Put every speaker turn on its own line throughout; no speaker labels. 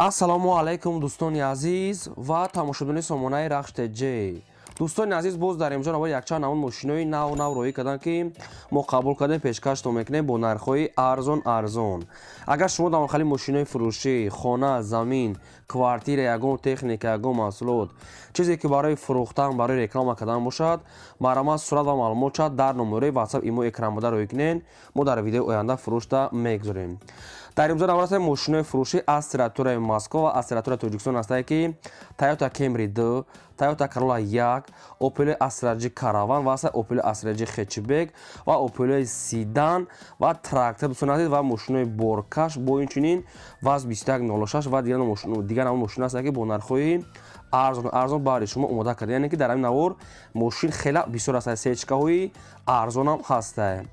Ассалому алайкум, дӯстони азиз ва тамошобинони сомонаи Рахш ТЖ. Дӯстони азиз, боз дар имҷо навори якчанд намуд мошинои нав нав роҳӣ карданд, ки мо қабул кардем, пешкаштон мекунем бо нархҳои арзон арзон. Агар шумо дар хали мошинои фурӯшӣ, хона, замин, квартира, ягон техника, ягон маҳсулот, чизе ки барои фурӯхтан, барои реклама кардан бошад, марҳамат, сурат ва маълумот чат дар номерои WhatsApp, имо экран буда роҳӣ кунед, мо дар видеои оянда фурӯшта мегузорем. Дар имзо наврасаи мошинои фурӯшӣ аз территорияи Москва ва аз территорияи Тоҷикистон ҳастае, ки Toyota Camry 2, Toyota Corolla 1, Opel Astra G Caravan ва Opel Astra G Hatchback ва Opel Sedan ва трактор, дӯстони азиз, ва мошинои боркаш, бо инчунин ВАЗ 2106 ва дигар намуд мошино ҳастае, ки бо нархҳои арзон арзон баҳри шумо омода карда. Яъне ки дар ҳамин навор мошин хела бисёр ҳастае, сечкаҳои арзонам ҳастае.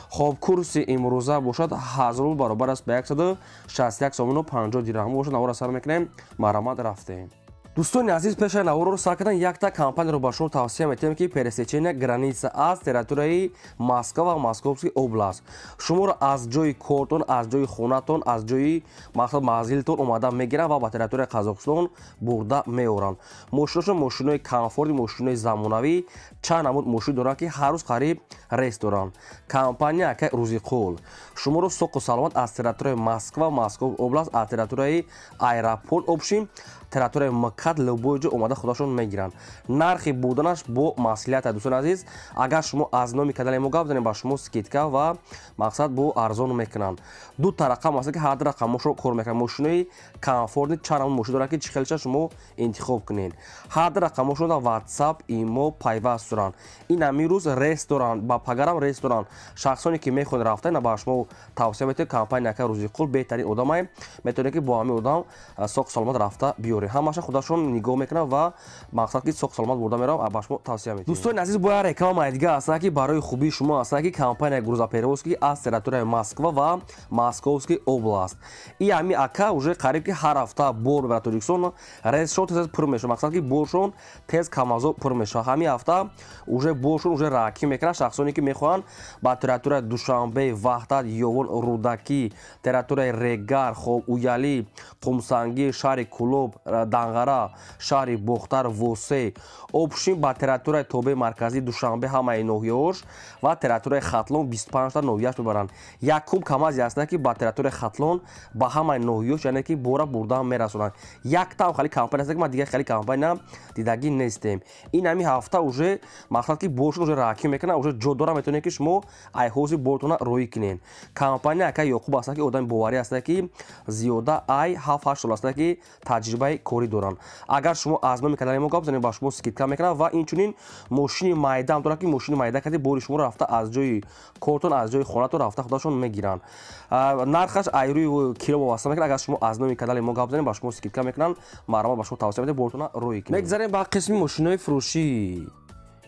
Хоб, курси имрӯза бошад 1000 рубл, баробар аст ба 161 сомону 50 дирҳам бошад. Наворро сар мекунем, марҳамат, рафтем. Дӯстони азиз, пешаи наворро сар кардан якта компанияро ба шумо тавсия метиҳем, ки пересечения граница аз территорияи Москва ва Московский область шуморо аз ҷои кортон, аз ҷои хонатон, аз ҷои мақсад манзилтон омада мегиранд ва ба территорияи Қазоқистон бурда меоранд. Мошиношон мошинои комфорти, мошинои замонавӣ, чанд намуд мошин доранд, ки ҳар рӯз қариб рейс доранд. Компания акай Рӯзиқул шуморо соқу саломат аз территорияи Москва, Москов область, аз территорияи аэропорт, общем территорияи МКАД, любой ҷо омада худашон мегиранд. Нархи буданаш бо маслиҳат. Дӯстони азиз, агар шумо аз номи канали мо гап занед, ба шумо скидка ва мақсад бо арзон мекунанд. Ду та рақам аст, ки ҳар ду рақамошро кор мекунанд. Мошинои комфортни, чанд намуд мошин доранд, ки чӣ хелша шумо интихоб кунед. Ҳар ду рақамошон дар WhatsApp, имо пайваст доранд. Ин ҳамин рӯз рейс доранд, ба пагарам рейс доранд. Шахсоне ки мехоҳанд рафта, ина ба шумо тавсия метиҳем компания ака Рӯзиқул, беҳтарин одамай, метавонед, ки бо ҳамин одам соқ саломат рафта биёред. Ҳамаша худашон нигоҳ мекунанд ва мақсад ки соқ саломат бурда меравам, ба шумо тавсия метиҳем. Дӯстони азиз, бояд рекламаи дига ҳастанд, ки барои хубии шумо ҳастанд, ки компания грузоперевозки аз территорияи Москва ва Московский область. И ҳами ака уже қариб ки ҳар ҳафта бор мебарад Тоҷикистон, рейсшон тез пур мешавад, мақсад ки боршон тез камазо пур мешавад. Ҳамин ҳафта уже боршон уже раакӣ мекунанд. Шахсоне ки мехоҳанд ба территорияи Душанбе, Ваҳдат, Ёвон, Рӯдакӣ, территорияи Регар, хоб, Уялӣ, Қумсангир, шаҳри Кӯлоб, Данғара, шаҳри Бохтар, Восе, общем ба территорияи тобеи марказии Душанбе, ҳамаи ноҳияҳош ва территорияи Хатлон, 25та ноҳияш мебаранд. Якум камазе ҳастанд, ки ба территорияи Хатлон, ба ҳамаи ноҳияҳош, яъне ки бора бурдаам мерасонанд. Яктам хали компания аст, ки ман дигар хели компания дидагӣ нестем. Ин ҳамин ҳафта уже мақсад ки боршон уже раакӣ мекунанд, уже ҷо дора, метавонед, ки шумо айҳози бортона роҳӣ кунед. Компания ака Ёқуб ҳастанд, ки одами боварӣ ҳастанд, ки зиёда ай 7-8 сол ҳастанд, ки таҷрибаи корӣ доранд. Агар шумо аз номи канали мо гап занед, ба шумо скидка мекунанд ва инчунин мошини майдаам дорад, ки мошини майда кади бори шуморо рафта аз ҷои кортон, аз ҷои хонатон рафта худашон мегиранд. Нархаш ай рӯи кило вобаста мекунад. Агар шумо аз номи канали мо гап занед, ба шумо скидка мекунанд. Марҳамат, ба шумо тавсия медиҳем, бортона роҳӣ кунед. Мегзарем ба қисми мошинои фурӯшӣ.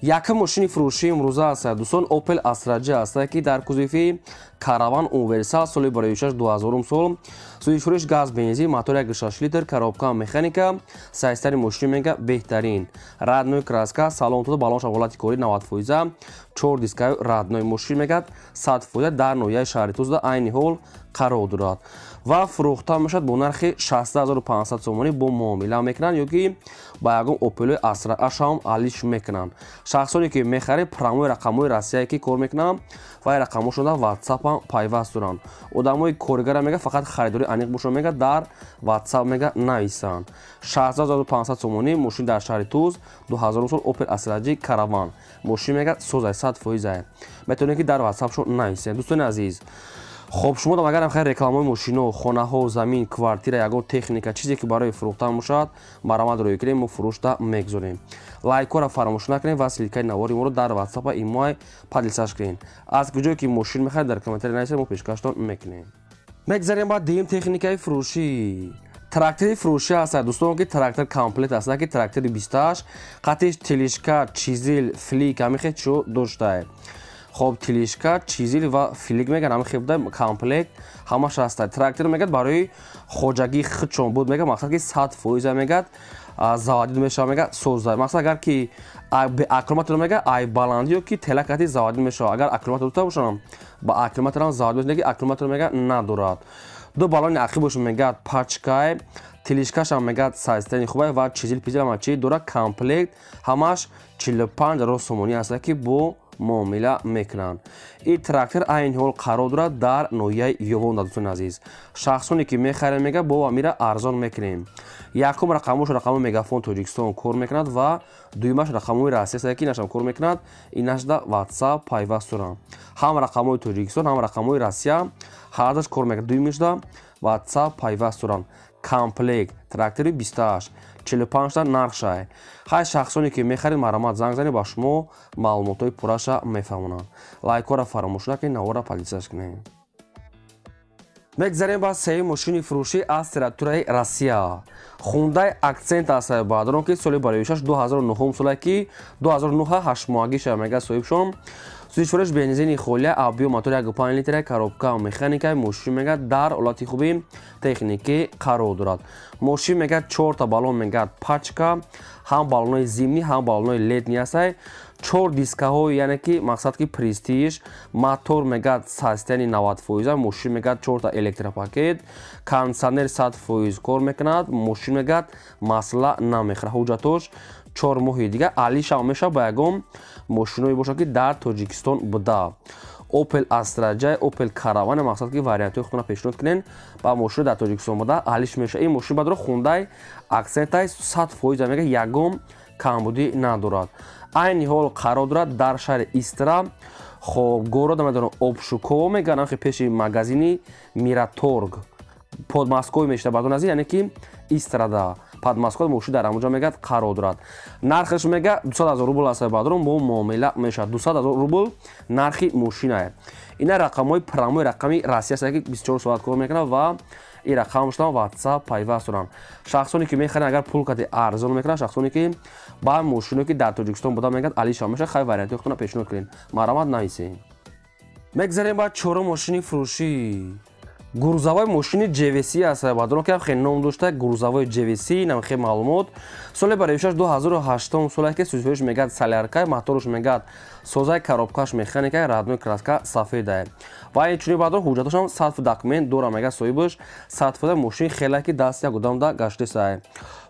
Якум мошини фурӯшии имрӯза аст, дӯстон, Opel Astra G аст, ки дар кузови Caravan универсал, соли 2006, 2000 сол, сӯзишфурӯш газ, бензин, мотор 1,6 литр, коробка механика. Сайстари мошини мега беҳтарин, родной краска, салон туда, балон ҳолати корӣ 90%, чор дискаи родной. Мошин мегад 100% дар ноҳияи шаҳри Тузда айни ҳол қарор дорад ва фурӯхта мешавад бо нархи 16500 сомонӣ. Бо муомила мекунанд ё ки ба ягон Опелои Астра ашам алиш мекунанд. Шахсоне ки мехаред, прямой рақамҳои Россияе ки кор мекунанд ва рақамҳошон дар WhatsApp пайваст доранд. Одамои коргара мега фақат харидори аниқ бошанд, мега дар WhatsApp мега нависанд. 16500 сомонӣ, мошин дар шаҳри Туз, 2000 сол, Opel Astra G Caravan. Мошин мега созай, 100%. Метавонед, ки дар WhatsAppшон нависед. Дӯстони азиз, хоб, шумо дам агар хайр рекламаҳои мошино, хонаҳо, замин, квартира, ягон техника, чизе ки барои фурӯхтан бошад, марҳамат, роҳӣ кунем, мо фурӯшта мегузорем. Лайкҳоро фаромӯш накунем ва ссылкаи навори моро дар WhatsApp, имои поделиться кунем. Аз куҷое ки мошин мехоҳед, дар комментарий нависед, мо пешкаштон мекунем. Мегзарем ба дуюм техникаи фурӯшӣ. Трактори фурӯшӣ ҳастад, дӯстон, ки трактор комплект ҳастад, ки трактори 28 қатиш тележка, чизил, флик, ҳамин хел чиҳо доштае. Хоб, тележка, чизил ва флик меган, ҳамин хел буда, комплект ҳамаш ҳастад. Трактор мегад барои хоҷагии худшон буд, мегад мақсад ки 100% мегад заводить мешавад, мегад соза. Мақсад агар ки аккумулятор мега ай баландӣ ё ки телакати заводить мешавад. Агар аккумулятор дошта бошам, ба аккумуляторам заводить мешавад, ки аккумулятор мега надорад. Ду баллони ақиб боша, мегад пачкай. Тележкашам мегад состояни хубай ва чизил пизил ҳама чи дора, комплект ҳамаш 45 ҳазор сомонӣ аст, ки бо муомила мекунанд. Ин трактор айни ҳол қарор дорад дар ноҳияи Ёвон. Дӯстони азиз, шахсоне ки мехарем, мега бо амира арзон мекунем. Якум рақамош рақами Мегафон Тоҷикистон кор мекунад ва дуюмаш рақамҳои Россия аст, ки инашам кор мекунад, инашда WhatsApp пайваст доранд. Ҳам рақамҳои Тоҷикистон, ҳам рақамҳои Россия ҳардаш кор мекунад. Дуюмашда WhatsApp пайваст доранд. Комплект трактори 28 45 та нархшай. Хай, шахсоне ки мехаред, марҳамат, занг занед, ба шумо маълумотҳои пурраша мефаҳмонанд. Лайкҳоро фаромӯш накунед, навора поделиться кунед. Мегзарем ба сеюм мошини фурӯшӣ аз территорияи Россия. Хундай Акцент аст, баъдорон, ки соли бароишаш 2009 сола, ки 2009 ҳаштмоҳагиша мега соҳибшон. Сӯзишвориш бензини холия, объём мотор 1,5 литра, коробка механика. Мошин мега дар ҳолати хуби техникӣ қарор дорад. Мошин мега чорта баллон мега пачка, ҳам баллонҳои зимний, ҳам баллонҳои летний ҳастай, чор дискаҳои, яъне ки мақсад ки престиж. Мотор мегад состояни 90%. Мошин мегад чорта электропакет, кондиционер 100% кор мекунад. Мошин мегад масъала намехӯрад. Ҳуҷҷатош 4 моҳи дига алишам мешавад ба ягон мошиное бошад, ки дар Тоҷикистон буда. Opel Astra J, Opel Caravana, мақсад ки вариантҳои худтона пешниҳод кунен, ба мошино дар Тоҷикистон буда алиш мешавад. Ин мошин бадро Хундай Акцентай 100% мега, ягон камбудӣ надорад. Айни ҳол қарор дорад дар шаҳри Истра. Хоб, города медонам, Обшуково мегӯянд, анхи пеши магазини Мираторг Подмосковье мешуда, бардон азиз, яъне ки Истрада Подмосковье мошин дар ҳамонҷо мегӯяд қарор дорад. Нархаш мега 200 ҳазор рубл аст, бадрон, бо муомила мешавад. 200 ҳазор рубл нархи мошинае. Ина рақамҳои прямой рақами Россия аст, ки 24 соат кор мекунад ва ин рақамшон WhatsApp пайваст доранд. Шахсоне ки мехаранд, агар пул кати арзон мекунанд. Шахсоне ки ба мошино, ки дар Тоҷикистон буда, мегӯяд алиша мешавад. Хай, вариантҳои худтона пешниҳод кунед, марҳамат, нависед. Мегзарем ба чорум мошини фурӯшӣ. Грузовой мошини JVC аст, баъдон ки хеле ном дошта, грузовой JVC нам хеле маълумот. Соли бароишаш 2008 соле, ки сӯзишвориш мегӯяд солярка, моторш мегӯяд созаи, коробкаш механика, родной краска сафеда. Ва инчунин, баъдон, ҳуҷҷатошам 100 документ дора, мегӯяд соҳибаш 100%. Мошин хеле ки даст як одамда гаштесай.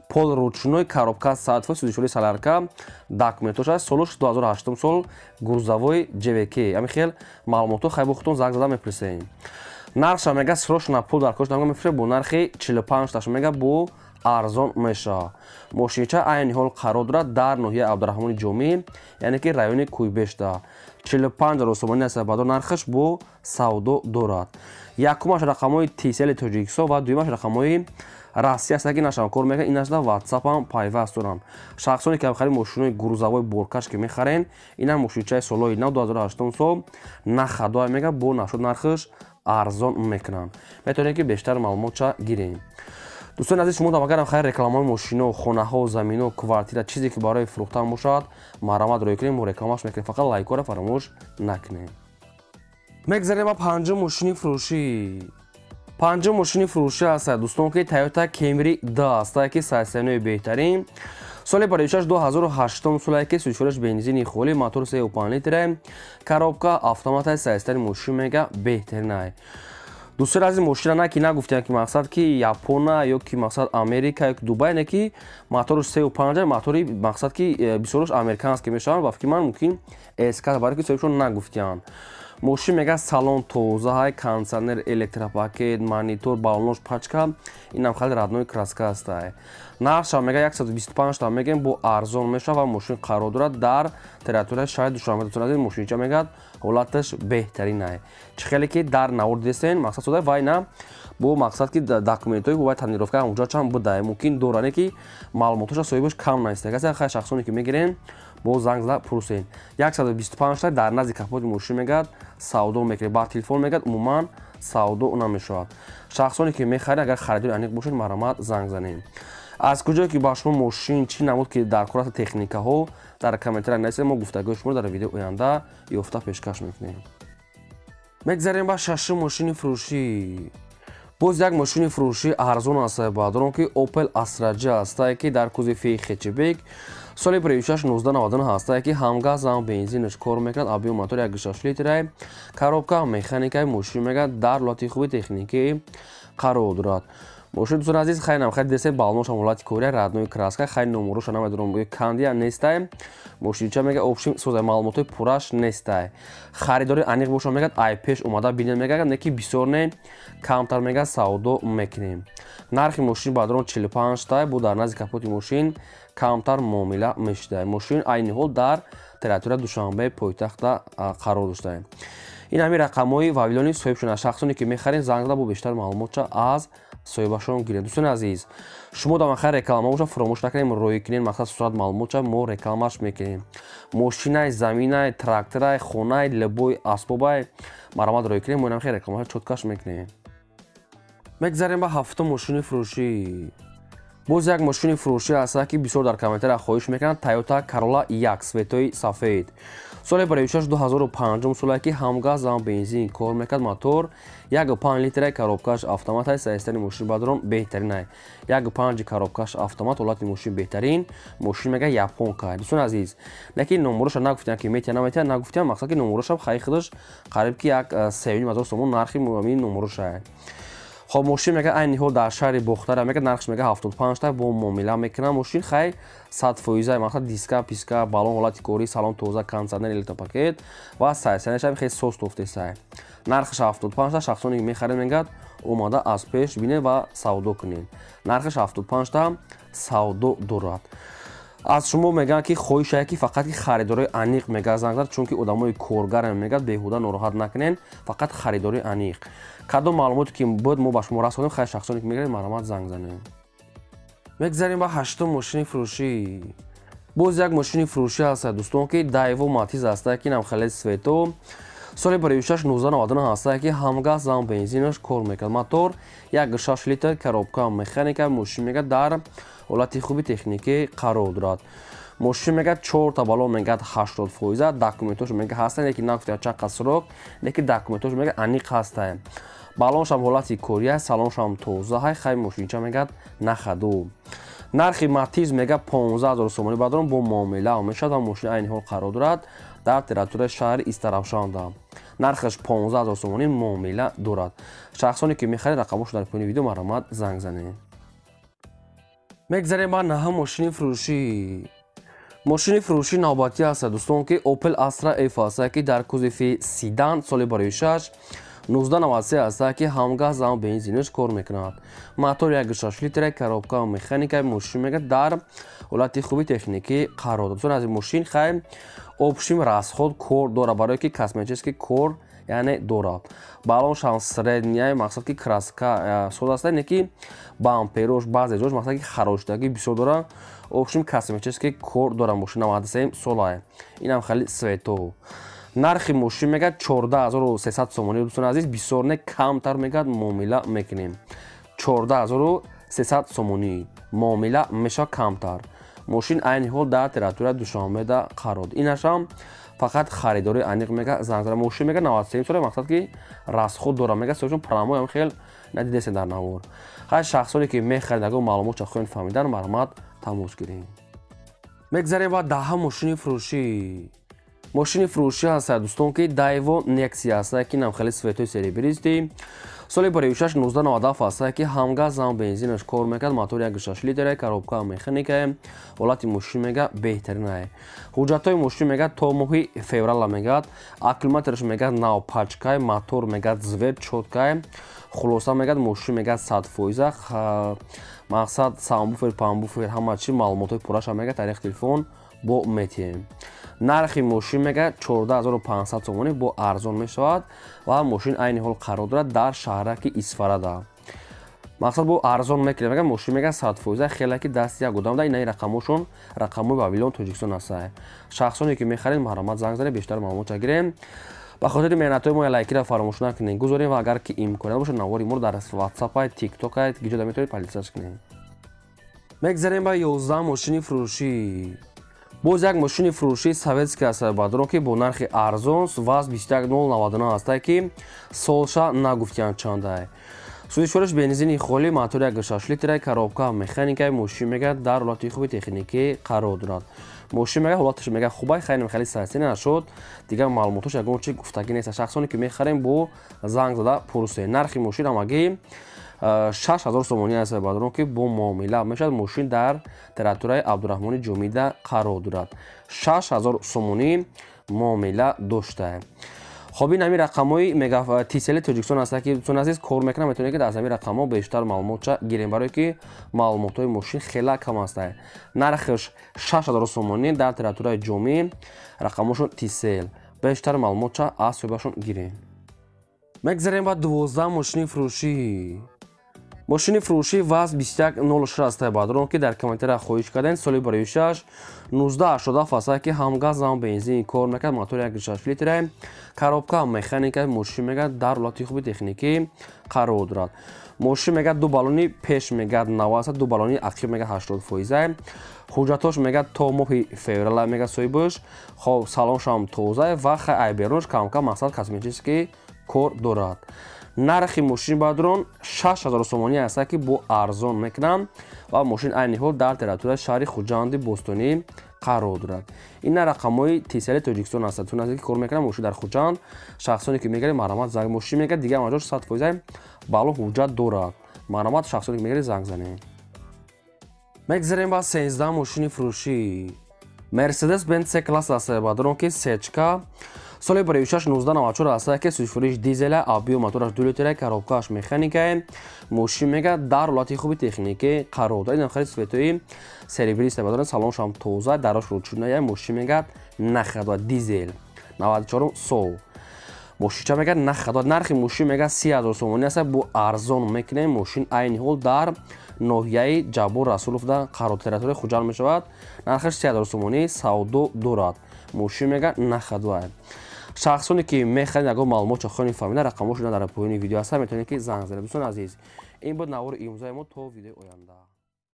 Пол ручной, коробка 100%, сӯзишвории солярка, документош аст. Солош 2008 сол, грузовой JVC. Ҳамин хел маълумотҳо, хайбо худтон занг зада мепурсем. Нархша мега срочно пул дар кош мефурӯшад бо нархи 45 таш, мега бо арзон мешавад. Мошинча айни ҳол қарор дорад дар ноҳияи Абдураҳмони Ҷомӣ, яъне ки райони Кӯйбешта. 45 ҳазор сомонӣ аст, баъдо нархаш бо савдо дорад. Якумаш рақамҳои Тисели Тоҷикистон ва дуюмаш рақамҳои Россия аст, ки нашам кор мекунад, инашда WhatsApp-ам пайваст доранд. Шахсоне ки мехаред мошинои грузовой боркаш ки мехарен, ина мошинчаи солҳои нав, 2008 сол, нахадоа мега бо нашуд нархаш арзон мекунанд. Метавонед, ки бештар маълумотша гирем. Дӯстони азиз, шумо агарам хайр рекламаҳои мошино, хонаҳо, замино, квартира, чизе ки барои фурӯхтан бошад, марҳамат, рӯй кунем, мо рекламаш мекунем. Фақат лайкҳоро фаромӯш накунем. Мегзарем ба панҷум мошини фурӯшӣ. Панҷум мошини фурӯшӣ аст, дӯстон, ки Toyota Camry 2 аст, ки состояниҳои беҳтарин. Соли бароишаш 2008 соле, ки сӯзишвориш бензини холӣ, мотор 3,5 литре, коробка автомата. Состояни мошин мега беҳтаринай. Дӯстони азиз, мошина на ки нагуфтем, ки мақсад ки Япона ё ки мақсад Америка ё ки Дубай, не, ки моторш 3,5, мотори мақсад ки бисёрош американский мешаванд. Ба фикри ман, мумкин СК, барои ки соҳибшон нагуфтиянд. Мошин мега салон тоза ҳай, кондиционер, электропакет, монитор, баллонош пачка, инам хеле родной краска ҳастай. Нархша мега 125 та мегем, бо арзон мешавад ва мошин қарор дорад дар территорияи шаҳри Душанбе. Дӯстони азиз, мошинча мегӯяд ҳолаташ беҳтаринай, чӣ хеле ки дар навор дидесен, мақсад сода вай на бо мақсад ки документҳои вай тонировка ҳуҷҷатшам будай, мумкин доране, ки маълумотоша соҳибаш кам наиста. Касе хай, шахсоне ки мегирен, бо занг зада пурсен. 125 та дар назди капоти мошин мегӯяд савдо мекунед, ба телефон мегӯяд умуман савдо намешавад. Шахсоне ки мехаред, агар харидори аниқ бошед, марҳамат, занг занед. Аз куҷое ки ба шумо мошин чӣ намуд ки дар кор аст, техникаҳо, дар комментария нависед, мо гуфтагӯи шуморо дар видеои оянда ёфта пешкаш мекунем. Мегзарем ба шашум мошини фурӯшӣ. Боз як мошини фурӯшӣ арзон аст, баъдорон, ки Opel Astra J ҳастае, ки дар кузови хэтчбек, соли превишаш 1999 ҳастае, ки ҳам газ, ҳам бензинаш кор мекунад, объём мотор 1,6 литра, коробка механикаи. Мошин мегӯяд дар ҳолати хуби техникӣ қарор дорад. Мошин, дӯстони азиз, хай нам хай десе балношам ҳолати кория, родной краска, хай номуроша намедонам, кандия нестай. Мошинча мега общем созай, маълумотҳои пурраш нестай. Харидори аниқ боша, мегад, ай пеш омада бинед, мегад, не ки бисёр не, камтар, мега, савдо мекунем. Нархи мошин бадрон 45 тай, бо дар назди капоти мошин камтар муомила мешудай. Мошин айни ҳол дар территория Душанбе пойтахта қарор доштае. Ин ҳамин рақамҳои вавилони соҳибшона. Шахсоне ки мехарен, занг зада бо бештар маълумотча аз соҳибашон гиред. Дӯстони азиз, шумо дар махар реклама боша, фуромӯш накунем роӣ кунем. Мақсад сурат маълумотча мо рекламаш мекунем. Мошинай, заминай, тракторай, хонай, либои асбобай, марамат роӣ кунем, мо инам хел рекламаша чёткаш мекунем. Мегзарем ба ҳафтум мошини фурӯшӣ. Боз як мошини фурӯшӣ ҳаста, ки бисёр дар комментария хоҳиш мекунанд: Тойота Карола 1, цветои сафед, соли 96, 2005 соле, ки ҳам газ, ҳам бензин кор мекард. Мотор 1,5 литра, коробкаш автомат ай. Состояни мошин бадрон беҳтарин ай. 1,5, коробкаш автомат, ҳолати мошин беҳтарин. Мошин мега японка, дӯстони азиз, лекин номуроша нагуфтиям, ки метия, наметия, нагуфтиям. Мақсад ки номурошам хаи худаш қариб ки як 3,5 ҳазор сомон нархи номуроша. Хоб, мошин мега айни ҳол дар шаҳри Бохтара, мега нархш мега 75 та, бо муомила мекунам. Мошин хай 100%, мақсад диска писка, балон ҳолати корӣ, салон тоза, кондиционер, электропакет ва сайсанешам хеле соз тофтесай. Нархаш 75 та. Шахсоне ки мехаред, мегӯяд, омада аз пеш бинед ва савдо кунед. Нархаш 75 та, савдо дорад. Аз шумо мегӯянд, ки хоҳишае, ки фақат ки харидорои аниқ мега занг зад, чунки одамои коргарам, мегӯяд, беҳуда нороҳат накунен, фақат харидорои аниқ. Кадом маълумоте ки буд, мо ба шумо расонем. Хайр, шахсоне ки мегиред, марҳамат, занг занед. Мегзарем ба ҳаштум мошини фурӯшӣ. Боз як мошини фурӯшӣ ҳаста, дӯстон, ки Дайво Матиз ҳаста, ки нам хеле цвето, соли 96, 1999 ҳаста, ки ҳам газ, ҳам бензинаш кор мекард. Мотор 1,6 литр, коробка механика. Мошин мегӯяд дар ҳолати хуби техникӣ қарор дорад. Мошин мегӯяд чорта балон мегӯяд 80%, документош мега ҳастанд, лекин нагуфтия чанд срок, лекин документош мега аниқ ҳастанд. Балоншам ҳолати кория, салоншам тоза ҳай. Хай, мошинча мегӯяд нахаду. Нархи Матиз мега 15 000 сомонӣ бадрон, бо муомила мешавад ва мошин айни ҳол қарор дорад дар территорияи шаҳри Истаравшанда. Нархаш 15 000 сомонӣ, муомила дорад. Шахсоне ки мехаред, рақамошо дар поёни видео, марҳамат, занг занед. Мегзарем ба наҳум мошини фурӯшӣ. Мошини фурӯшӣ навбатӣ ҳаста, дӯстон, ки Opel Astra F ҳаста, ки дар кузови седан, соли 96, 1993 ҳаста, ки ҳам газ, ҳам бензинаш кор мекунад. Мотор 1,6 литра, коробка механика. Мошин мега дар ҳолати хуби техникӣ қарор дорад. Аз мошин хай общем расход кор дорад, барое ки косметический кор яъне дорад. Балоншам средняй, мақсад ки краска соз аста, не ки бамперош баъзе ҷош мақсад ки харошидагӣ бисёр дорад. Общем косметический кор дорад. Мошин 93 солае, инам хеле цвето. Нархи мошин мегӯяд 14 300 сомонӣ. Дӯстони азиз, бисёр не, камтар, мегӯяд, муомила мекунем. 14 300 сомонӣ, муомила мешавад камтар. Мошин айни ҳол дар территорияи Душанбеда қарор. Инашам фақат харидори аниқ мега занг зада. Мошин мега 93 сола, мақсад ки расход дорад, мега чун прамоям хел надидесен дар навор. Хай, шахсоне ки мехарид, агар маълумотча хоҳед фаҳмидан, марҳамат, тамос гиред. Мегзарем ба даҳа мошини фурӯшӣ. Мошини фурӯшӣ ҳаста, дӯстон, ки Дайво Нексия ҳаста, ки нам хеле цветои серебристый, соли 96, 1997 ҳаста, ки ҳам газ, ҳам бензинаш кор мекард. Мотор 1,6 литра, коробка механика. Ҳолати мошин мега беҳтаринае. Ҳуҷҷатҳои мошин мега то моҳи феврала мегӯяд. Аккумулятораш мегӯяд нав пачкай, мотор мегӯяд звер чёткай. Хулоса, мегӯяд, мошин мегӯяд 100%, мақсад сабвуфер, памбуфер, ҳама чи, маълумотҳои пурраша мегӯяд тариқи телефон бо метиҳем. Нархи мошин мегӯяд 14 500 сомонӣ, бо арзон мешавад ва мошин айни ҳол қарор дорад дар шаҳраки Исфарада. Мақсад бо арзон мекунем, мегӯяд, мошин мегӯяд 100%, хеле ки дасти як одам да. Инаи рақамошон рақамҳои Вавилон Тоҷикистон ҳастанд. Шахсоне ки мехаред, марҳамат, занг занед, бештар маълумотша гирем. Ба хотири меҳнатҳои мо лайкира фаромӯш накунед, гузорем ва агар ки имконият бошад, навори моро дар ватсапай, тиктокай, гиҷода метавонед подписаться кунед. Мегзарем ба 11 мошини фурӯшӣ. Боз як мошини фурӯшии советский аст, бадрон, ки бо нархи арзон, ВАЗ 21099 ҳастае, ки солша нагуфтиянд чандае. Сӯзишвориш бензини холӣ, мотор 1,6 литра, коробка механика. Мошин мегӯяд дар ҳолати хуби техникӣ қарор дорад. Мошин мегӯяд ҳолаташ мегӯяд хубай, хайр, хеле сарсени нашуд, дигар маълумотош ягон чи гуфтагӣ нест. Шахсоне ки мехарем, бо занг зада пурсед. Нархи мошин ҳамагӣ 6000 сомонӣ аст бародарон, ки бо муомила мешавад. Мошин дар территорияи Абдурраҳмони Ҷомида қарор дорад. 6000 сомонӣ муомила дошта. Хоб, ин ҳамин рақамҳои Тисели Тоҷикистон аст, ки дӯстони азиз кор мекунам, метавонед ки аз ҳамин рақамҳо бештар маълумотча гирем, барое ки маълумотҳои мошин хела кам аст. Нархаш 6000 сомонӣ дар территорияи Ҷомӣ, рақамҳошон Тисел. Бештар маълумотча аз соҳибашон гирем. Мегзарем ба 12 мошини фурӯшӣ. Мошини фурӯшӣ ВАЗ 2106 аст бародарон, ки дар комментария хоҳиш кардем. Соли 2006 1987 аст, ки ҳам газ ҳам бензин кор мекард, мотори 1.6 литра, коробка механика. Мошин мегӯяд дар ҳолати хуби техникӣ қарор дорад. Мошин мегӯяд ду баллони пеш мегӯяд 90 аст, ду баллони ақиб мегӯяд 80 фоиза. Ҳуҷҷатҳош мегӯяд то моҳи феврала мегӯяд соҳибаш. Хоб, салоншам тоза ва хай айберонш камкам мақсад косметический кор дорад. Нархи мошин бародарон 6000 сомонӣ аст, ки бо арзон мекунам ва мошин айни ҳол дар территорияи шаҳри Хуҷанди бостонӣ қарор дорад. Ина рақамҳои Тисели Тоҷикистон аст. Тун аст ки кор мекунам мошин дар Хуҷанд. Шахсоне ки мегиред, марҳамат занг. Мошин мегӯяд дигар маҷош 100 фоиза баллон ҳуҷҷат дорад. Марҳамат, шахсоне ки мегиред, занг занед. Мегзарем ба 13 мошини фурӯшӣ. Мерседес Бенц С класс аст бародарон, ки сечка, соли 2006 1994 аст, ки сӯзишвориш дизеля, объём мотораш 2 литра, коробкааш механика. Мошин мега дар ҳолати хуби техникӣ қарор дорад. Ин хари цветои серебристый бародарон, салоншам тоза, дарош ручная. Мошин мегӯяд нахадва, дизел, 94 сол. Мошинча мегӯяд нахадва. Нархи мошин мегӯяд 30 000 сомонӣ аст, бо арзон мекунем. Мошин айни ҳол дар ноҳияи Ҷаббор Расуловда қарор, территорияи Хуҷанд мешавад. Нархаш 30 000 сомонӣ, савдо дорад. Мошин мегӯяд нахадва. Шахсоне ки мехаред, ягон маълумотча хоҳед фаҳмида, рақамҳошон дар поёни видео ҳаст, метавонед ки занг занед. Дӯстони азиз, ин буд навори имрӯзаи мо. То видеои оянда.